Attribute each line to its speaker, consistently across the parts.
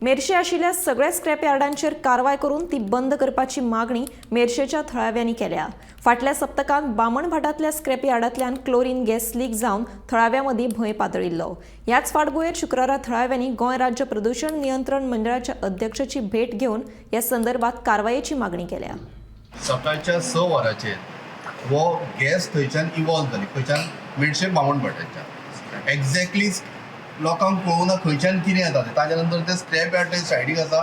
Speaker 1: मेरशे आशिल्ल्या सगळ्या स्क्रॅप यार्डांचेर कारवाय करून ती बंद करपाची मागणी मेरशेच्या थळाव्यांनी केल्या. फाटल्या सप्तकांत बामणभाटांतल्या स्क्रॅप यार्डांतल्यान क्लोरीन गॅस लीक जावन थळाव्यां मदीं भंय पातळिल्लो. ह्याच फाटभुंयेर शुक्रारा थळाव्यांनी गोंय राज्य प्रदूशण नियंत्रण मंडळाच्या अध्यक्षाची भेट घेवन ह्या संदर्भात कारवायेची मागणी केल्या.
Speaker 2: सकाळच्या 6 वरांचेर हो गॅस थंयच्यान इवॉल्व जाली. खंयच्यान? मेरशे बामणभाटाच्यान. एग्जॅक्टली लोकांक कळूंक ना खंयच्यान कितें येता तें. ताच्या नंतर ते स्क्रॅप यार्ड सायडीक आसा.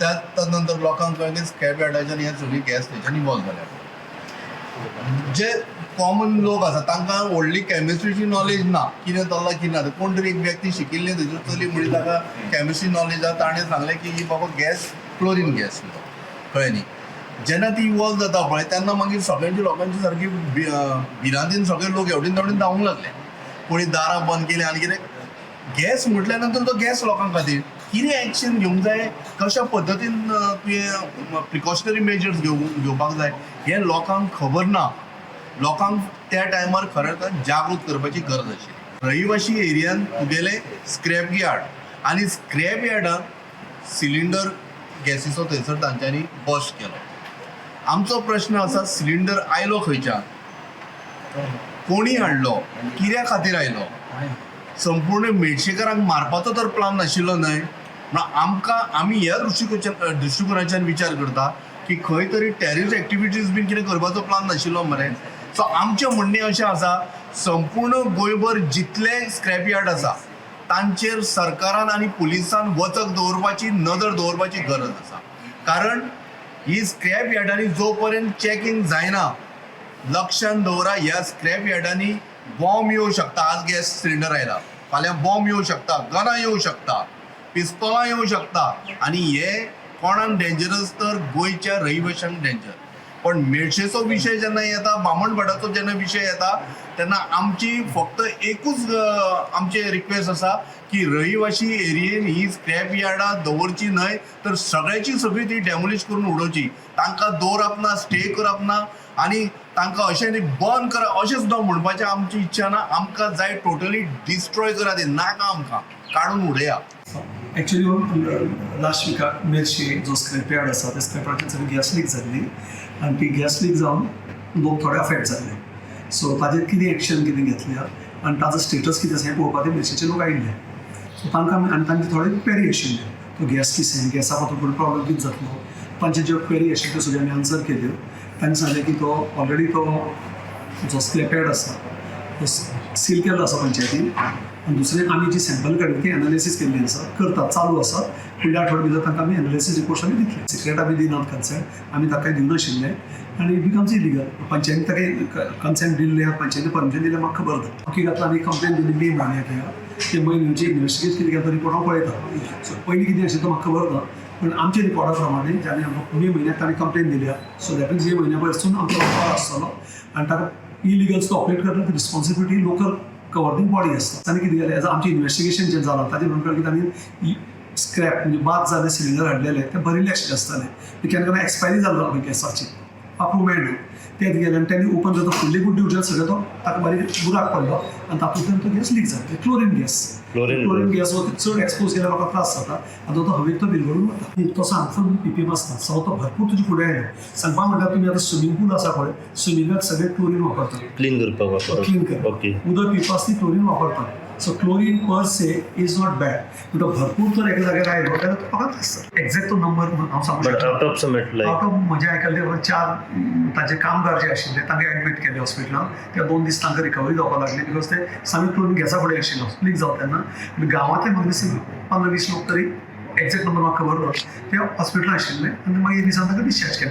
Speaker 2: त्या नंतर लोकांक कळ्ळें की स्क्रॅप यार्डाच्यान हे सगळी गॅस थंयच्यान इवॉल्व जाल्या. जे कॉमन लोक आसा, तांकां व्हडली केमिस्ट्रीची नॉलेज ना, कितें चल्लां, कितें ना. कोण तरी एक व्यक्ती शिकिल्ली थंयसर चली म्हळी, ताका केमिस्ट्री नॉलेज आसा, ताणें सांगलें की ही बाबा गॅस क्लोरीन गॅस. कळ्ळें न्ही? जेन्ना ती इवॉल्व जाता पळय, तेन्ना मागीर सगळ्यांची लोकांची सारकी भिरांतीन सगळे लोक हेवटेन तेवटेन धांवूंक लागले. कोणी दारां बंद केली आनी कितें. गॅस म्हटल्या नंतर तो गॅस लोकां खातीर कितें एक्शन घेवंक जाय, कशा पद्दतीन तुवें प्रिकॉशनरी मेजर्स घेवपाक जाय, हें लोकांक खबर ना. लोकांक त्या टायमार खरें तर जागृत करपाची गरज आशिल्ली. रहिवाशी एरियान तुगेले स्क्रॅप यार्ड आनी स्क्रॅप यार्डाक सिलिंडर गॅसीचो थंयसर तांच्यांनी बस्ट केलो. आमचो प्रश्न आसा, सिलिंडर आयलो खंयच्यान? कोणी हाडलो? कित्या खातीर आयलो? संपूर्ण मेडशेकारांक मारपाचो तर प्लान नाशिल्लो न्हय? म्हण आमकां आमी ह्या दृश्टिकोनाच्यान विचार करता की खंय तरी टेररिस्ट एक्टिविटीज बीन कितें करपाचो प्लान नाशिल्लो मरे. सो आमचें म्हणणें अशें आसा, संपूर्ण गोंयभर जितले स्क्रॅप यार्ड आसा, तांचेर सरकारान आनी पुलिसान वचक दवरपाची, नदर दवरपाची गरज आसा. कारण ही स्क्रॅप यार्डांनी जो पर्यंत चॅकिंग जायना, लक्षान दवरा, ह्या स्क्रॅप यार्डांनी बॉम्ब येवं शकता. आज गॅस सिलिंडर आयला, फाल्यां बॉम्ब येवं शकता, गनां येवं शकता, पिस्तोलां येवं शकता. आनी हे कोणाक डेंजरस तर गोंयच्या रहिवाशांक डेंजर. पण मेरशेचो विशय जेन्ना येता, बामणभाटाचो जेन्ना विशय येता, तेन्ना आमची फक्त एकूच आमची रिक्वेस्ट आसा की रहिवाशी एरियेन ही स्क्रॅप यार्डां दवरची न्हय, तर सगळ्याची सगळी ती डेमोलिश करून उडोवची. तांकां दवरप ना, स्टे करप ना आनी तांकां अशें न्ही बंद करा अशें सुद्दां म्हणपाचें आमची इच्छा ना. आमकां जाय टोटली डिस्ट्रॉय करा, ते नाका आमकां, काडून उडया.
Speaker 3: एक्चुअली लास्ट विकाक मेरशे जो स्क्रॅप यार्ड आसा, त्या स्क्रॅप यार्डाचेर सगळी गॅस लीक जाल्ली आनी ती गॅस लीक जावन लोक थोडे अफेक्ट जाल्ले. सो ताजेर कितें एक्शन कितें घेतल्या आनी ताजो स्टेटस कितें आसा हें पळोवपाक ते मेरशेचे लोक आयिल्ले. सो तांकां आमी आनी तांचे थोडे क्वेरी आशिल्ले, तो गॅस कितें, गॅसा पासून प्रॉब्लम कितें जातलो. तांचे ज्यो क्वेरी आशिल्ल्यो, त्यो सगळ्यो आमी आन्सर केल्यो. तांणी सांगलें की तो ऑलरेडी तो जो स्क्रॅप यार्ड आसा, तो सील केल्लो आसा पंचायतीन आनी दुसरें आमी जी सॅम्पल काडली ती एनालिसीस केल्ली आसा, करतात, चालू आसा. फुडल्या आठवड्या भितर तांकां आमी एनालिसीस रिपोर्ट्स आमी दितले. सिक्रेट आमी दिनात, कन्सेंट आमी ताका दिवनाशिल्ले आनी it becomes illegal. पंचायतीन ताका कन्सेंट दिल्लें, पंचायतीन परमिशन दिलें, म्हाका खबर ना. हकीकत आमी कंप्लेन दिली मे म्हयन्याक. ह्या ते म्हयन्याची इन्वेस्टिगेट कितें केलें तो रिपोर्ट हांव पळयता. सो पयलीं कितें आशिल्लें तो म्हाका खबर ना, पण आमच्या रिपोर्टा प्रमाणे ज्याने आमकां मे म्हयन्याक ताणें कंप्लेन दिल्या, सो that means मे म्हयन्या पसून आमचो रिपोर्ट आसतलो आनी ताका इलिगल्स तो ऑपरेट करता, रिस्पॉन्सिबिलिटी लोकल गव्हर्निंग बॉडी आसता. ताणें कितें केलें, एज आमचें इन्वेस्टिगेशन जें जालां ताजें म्हणून कळ्ळें की तांणी स्क्रॅप म्हणजे बाद जाल्ले सिलिंडर हाडलेले, ते भरिल्ले आशिल्ले आसताले. ते केन्ना केन्ना एक्सपायरी जाल्लो गॅसाची, वापरूंक मेळना ते गेले आनी त्यांनी ओपन जाता फुडली गुड्डी उठले, सगळें तो ताका बारीक बुराक पडलो आनी तातूंतल्यान तो गॅस लीक जाता, chlorine gas.
Speaker 4: Chlorine.
Speaker 3: Chlorine gas हो चड एक्सपोज केल्यार म्हाका त्रास जाता आनी तो हवेक तो विरगळून वता. तसो हार्मफूल पीपीएम आसता. सो तो भरपूर तुजे फुडें आयलो. सांगपा म्हणल्यार तुमी आतां स्विमींग पूल आसा पळय, स्विमिंगाक सगळे क्लोरीन वापरतात.
Speaker 4: क्लीन करपाक वापरतात.
Speaker 3: क्लीन करपाक. उदक पिवपाक ती क्लोरीन वापरतात. So chlorine per se is not bad, पूण तो भरपूर जर एका जाग्यार आयलो जाल्यार तो म्हाका त्रास जाता. एक्झॅक्ट तो नंबर हांव सांगू
Speaker 4: बट
Speaker 3: शकना.
Speaker 4: अप्रॉक्सिमेट लायक
Speaker 3: आउट ऑफ म्हजें आयकल्लें, चार ताजे कामगार जे आशिल्ले, तांकां एडमीट केले हॉस्पिटलान. त्या 2 दीस तांकां रिकवरी जावपाक लागली, because ते सामके क्लोरीन गॅसा फुडें आशिल्लो लीक जाता तेन्ना. आनी गांवांतले म्हाका दिसता 15-20 लोक तरी, एक्झॅक्ट नंबर म्हाका खबर ना, ते हॉस्पिटलान आशिल्ले आनी मागीर दिसान तांकां डिस्चार्ज केले.